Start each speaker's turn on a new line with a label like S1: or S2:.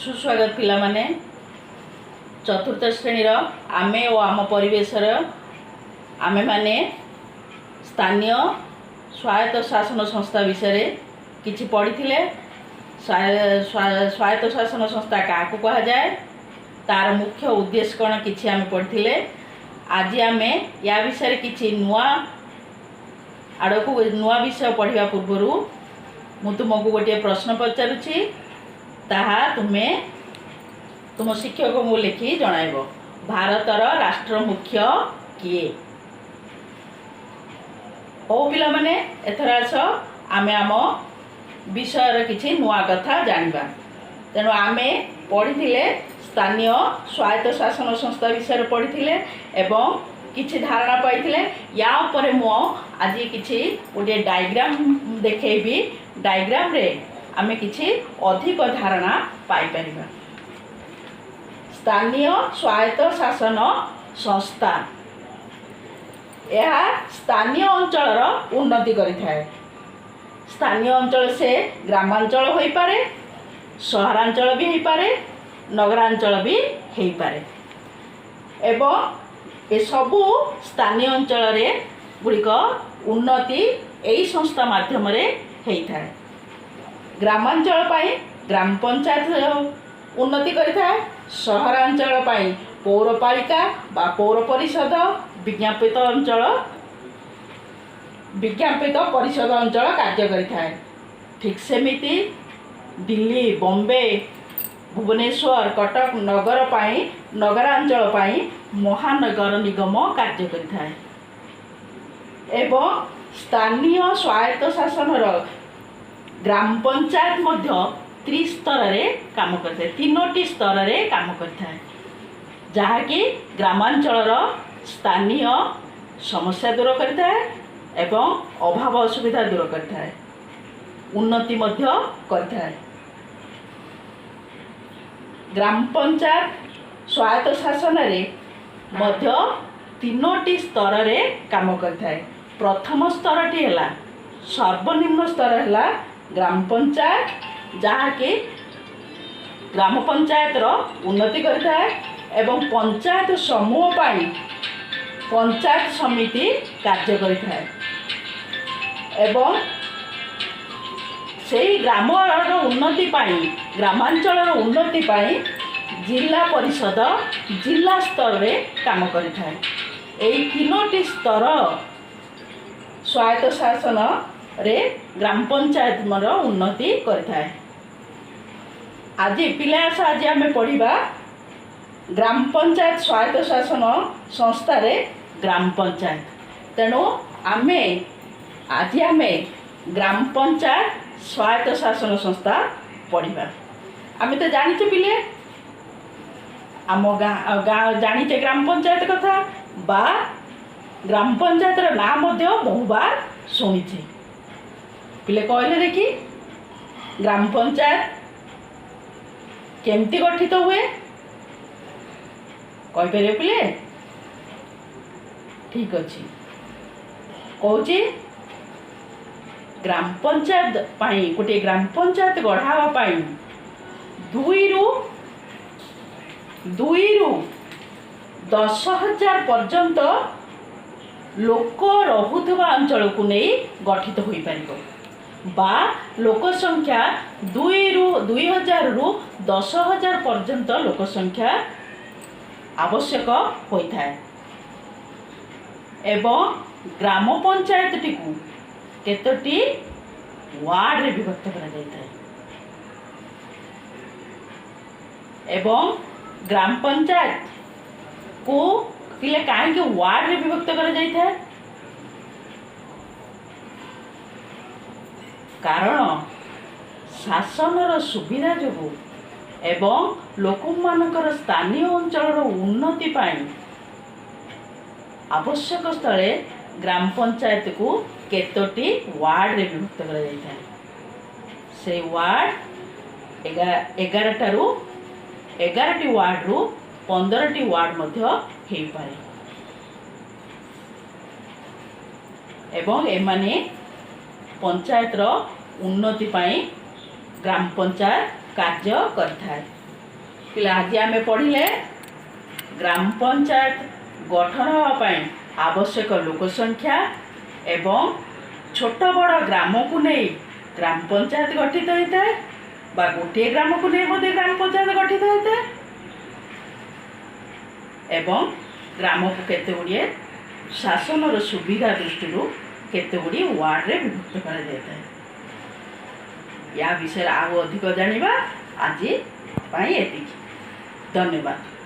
S1: ସୁସ୍ୱାଗତ ପିଲାମାନେ। ଚତୁର୍ଥ ଶ୍ରେଣୀର ଆମେ ଓ ଆମ ପରିବେଶର ଆମେମାନେ ସ୍ଥାନୀୟ ସ୍ୱାୟତ୍ତ ଶାସନ ସଂସ୍ଥା ବିଷୟରେ କିଛି ପଢ଼ିଥିଲେ। ସ୍ୱାୟତ୍ତ ଶାସନ ସଂସ୍ଥା କାହାକୁ କୁହାଯାଏ, ତାର ମୁଖ୍ୟ ଉଦ୍ଦେଶ୍ୟ କ'ଣ, କିଛି ଆମେ ପଢ଼ିଥିଲେ। ଆଜି ଆମେ ୟା ବିଷୟରେ କିଛି ନୂଆ ଆଡ଼କୁ ନୂଆ ବିଷୟ ପଢ଼ିବା ପୂର୍ବରୁ ମୁଁ ତୁମକୁ ଗୋଟିଏ ପ୍ରଶ୍ନ ପଚାରୁଛି। ତାହା ତୁମେ ତୁମ ଶିକ୍ଷକଙ୍କୁ ଲେଖି ଜଣାଇବ। ଭାରତର ରାଷ୍ଟ୍ର ମୁଖ୍ୟ କିଏ? ହଉ ପିଲାମାନେ, ଏଥର ଆସ ଆମେ ଆମ ବିଷୟର କିଛି ନୂଆ କଥା ଜାଣିବା। ତେଣୁ ଆମେ ପଢ଼ିଥିଲେ, ସ୍ଥାନୀୟ ସ୍ୱାୟତ୍ତ ଶାସନ ସଂସ୍ଥା ବିଷୟରେ ପଢ଼ିଥିଲେ ଏବଂ କିଛି ଧାରଣା ପାଇଥିଲେ। ୟା ଉପରେ ମୁଁ ଆଜି କିଛି ଗୋଟିଏ ଡାଇଗ୍ରାମ ଦେଖେଇବି। ଡାଇଗ୍ରାମରେ ଆମେ କିଛି ଅଧିକ ଧାରଣା ପାଇପାରିବା। ସ୍ଥାନୀୟ ସ୍ୱାୟତ୍ତ ଶାସନ ସଂସ୍ଥା, ଏହା ସ୍ଥାନୀୟ ଅଞ୍ଚଳର ଉନ୍ନତି କରିଥାଏ। ସ୍ଥାନୀୟ ଅଞ୍ଚଳ ସେ ଗ୍ରାମାଞ୍ଚଳ ହୋଇପାରେ, ସହରାଞ୍ଚଳ ବି ହେଇପାରେ, ନଗରାଞ୍ଚଳ ବି ହେଇପାରେ ଏବଂ ଏସବୁ ସ୍ଥାନୀୟ ଅଞ୍ଚଳରେ ଗୁଡ଼ିକ ଉନ୍ନତି ଏହି ସଂସ୍ଥା ମାଧ୍ୟମରେ ହେଇଥାଏ। ଗ୍ରାମାଞ୍ଚଳ ପାଇଁ ଗ୍ରାମ ପଞ୍ଚାୟତ ଉନ୍ନତି କରିଥାଏ। ସହରାଞ୍ଚଳ ପାଇଁ ପୌରପାଳିକା ବା ପୌର ପରିଷଦ, ବିଜ୍ଞାପିତ ଅଞ୍ଚଳ, ବିଜ୍ଞାପିତ ପରିଷଦ ଅଞ୍ଚଳ କାର୍ଯ୍ୟ କରିଥାଏ। ଠିକ୍ ସେମିତି ଦିଲ୍ଲୀ, ବମ୍ବେ, ଭୁବନେଶ୍ୱର, କଟକ ନଗର ପାଇଁ, ନଗରାଞ୍ଚଳ ପାଇଁ ମହାନଗର ନିଗମ କାର୍ଯ୍ୟ କରିଥାଏ। ଏବଂ ସ୍ଥାନୀୟ ସ୍ୱାୟତ୍ତ ଶାସନର ଗ୍ରାମ ପଞ୍ଚାୟତ ମଧ୍ୟ ତ୍ରିସ୍ତରରେ କାମ କରିଥାଏ, ତିନୋଟି ସ୍ତରରେ କାମ କରିଥାଏ, ଯାହାକି ଗ୍ରାମାଞ୍ଚଳର ସ୍ଥାନୀୟ ସମସ୍ୟା ଦୂର କରିଥାଏ ଏବଂ ଅଭାବ ଅସୁବିଧା ଦୂର କରିଥାଏ, ଉନ୍ନତି ମଧ୍ୟ କରିଥାଏ। ଗ୍ରାମ ପଞ୍ଚାୟତ ସ୍ୱାୟତ୍ତ ଶାସନରେ ମଧ୍ୟ ତିନୋଟି ସ୍ତରରେ କାମ କରିଥାଏ। ପ୍ରଥମ ସ୍ତରଟି ହେଲା, ସର୍ବନିମ୍ନ ସ୍ତର ହେଲା ଗ୍ରାମ ପଞ୍ଚାୟତ, ଯାହାକି ଗ୍ରାମ ପଞ୍ଚାୟତର ଉନ୍ନତି କରିଥାଏ ଏବଂ ପଞ୍ଚାୟତ ସମୂହ ପାଇଁ ପଞ୍ଚାୟତ ସମିତି କାର୍ଯ୍ୟ କରିଥାଏ ଏବଂ ସେଇ ଗ୍ରାମର ଉନ୍ନତି ପାଇଁ, ଗ୍ରାମାଞ୍ଚଳର ଉନ୍ନତି ପାଇଁ ଜିଲ୍ଲା ପରିଷଦ ଜିଲ୍ଲା ସ୍ତରରେ କାମ କରିଥାଏ। ଏଇ ତିନୋଟି ସ୍ତର ସ୍ୱାୟତ୍ତ ଶାସନରେ ଗ୍ରାମ ପଞ୍ଚାୟତର ଉନ୍ନତି କରିଥାଏ। ଆଜି ପିଲା ଆସ, ଆଜି ଆମେ ପଢ଼ିବା ଗ୍ରାମ ପଞ୍ଚାୟତ ସ୍ୱାୟତ୍ତ ଶାସନ ସଂସ୍ଥାରେ ଗ୍ରାମ ପଞ୍ଚାୟତ। ତେଣୁ ଆଜି ଆମେ ଗ୍ରାମ ପଞ୍ଚାୟତ ସ୍ୱାୟତ୍ତ ଶାସନ ସଂସ୍ଥା ପଢ଼ିବା। ଆମେ ତ ଜାଣିଛେ ପିଲେ, ଆମ ଗାଁ ଜାଣିଛେ ଗ୍ରାମ ପଞ୍ଚାୟତ କଥା ବା ଗ୍ରାମ ପଞ୍ଚାୟତର ନାଁ ମଧ୍ୟ ବହୁବାର ଶୁଣିଛେ। ପିଲେ, କହିଲେ ଦେଖି, ଗ୍ରାମ ପଞ୍ଚାୟତ କେମିତି ଗଠିତ ହୁଏ? କହିପାରିବେ ପିଲେ? ଠିକ ଅଛି, କହୁଛି। ଗ୍ରାମ ପଞ୍ଚାୟତ ପାଇଁ, ଗୋଟିଏ ଗ୍ରାମ ପଞ୍ଚାୟତ ଗଢ଼ା ହେବା ପାଇଁ 2ରୁ 10,000 ପର୍ଯ୍ୟନ୍ତ ଲୋକ ରହୁଥିବା ଅଞ୍ଚଳକୁ ନେଇ ଗଠିତ ହୋଇପାରିବ ବା ଲୋକ ସଂଖ୍ୟା 2ହଜାରରୁ 10,000 ପର୍ଯ୍ୟନ୍ତ ଲୋକ ସଂଖ୍ୟା ଆବଶ୍ୟକ ହୋଇଥାଏ। ଏବଂ ଗ୍ରାମ ପଞ୍ଚାୟତଟିକୁ କେତୋଟି ୱାର୍ଡ଼ରେ ବିଭକ୍ତ କରାଯାଇଥାଏ ଏବଂ ଗ୍ରାମ ପଞ୍ଚାୟତକୁ ପିଲେ କାହିଁକି ୱାର୍ଡ଼ରେ ବିଭକ୍ତ କରାଯାଇଥାଏ? କାରଣ ଶାସନର ସୁବିଧା ଯୋଗୁଁ ଏବଂ ଲୋକମାନଙ୍କର ସ୍ଥାନୀୟ ଅଞ୍ଚଳର ଉନ୍ନତି ପାଇଁ ଆବଶ୍ୟକ ସ୍ଥଳେ ଗ୍ରାମ ପଞ୍ଚାୟତକୁ କେତୋଟି ୱାର୍ଡ଼ରେ ବିଭକ୍ତ କରାଯାଇଥାଏ। ସେଇ ୱାର୍ଡ଼ 11ଟାରୁ, 11ଟି ୱାର୍ଡ଼ରୁ 15ଟି ୱାର୍ଡ଼ ମଧ୍ୟ ହେଇପାରେ। ଏବଂ ଏମାନେ ପଞ୍ଚାୟତର ଉନ୍ନତି ପାଇଁ ଗ୍ରାମ ପଞ୍ଚାୟତ କାର୍ଯ୍ୟ କରିଥାଏ। ପିଲା, ଆଜି ଆମେ ପଢ଼ିଲେ ଗ୍ରାମ ପଞ୍ଚାୟତ ଗଠନ ହେବା ପାଇଁ ଆବଶ୍ୟକ ଲୋକ ସଂଖ୍ୟା ଏବଂ ଛୋଟ ବଡ଼ ଗ୍ରାମକୁ ନେଇ ଗ୍ରାମ ପଞ୍ଚାୟତ ଗଠିତ ହୋଇଥାଏ ବା ଗୋଟିଏ ଗ୍ରାମକୁ ନେଇ ମଧ୍ୟ ଗ୍ରାମ ପଞ୍ଚାୟତ ଗଠିତ ହୋଇଥାଏ ଏବଂ ଗ୍ରାମକୁ କେତେ ଗୁଡ଼ିଏ ଶାସନର ସୁବିଧା ଦୃଷ୍ଟିରୁ କେତେ ଗୁଡ଼ିଏ ୱାର୍ଡ଼ରେ ବିଭକ୍ତ କରାଯାଇଥାଏ। ୟା ବିଷୟରେ ଆଉ ଅଧିକ ଜାଣିବା। ଆଜି ପାଇଁ ଏତିକି। ଧନ୍ୟବାଦ।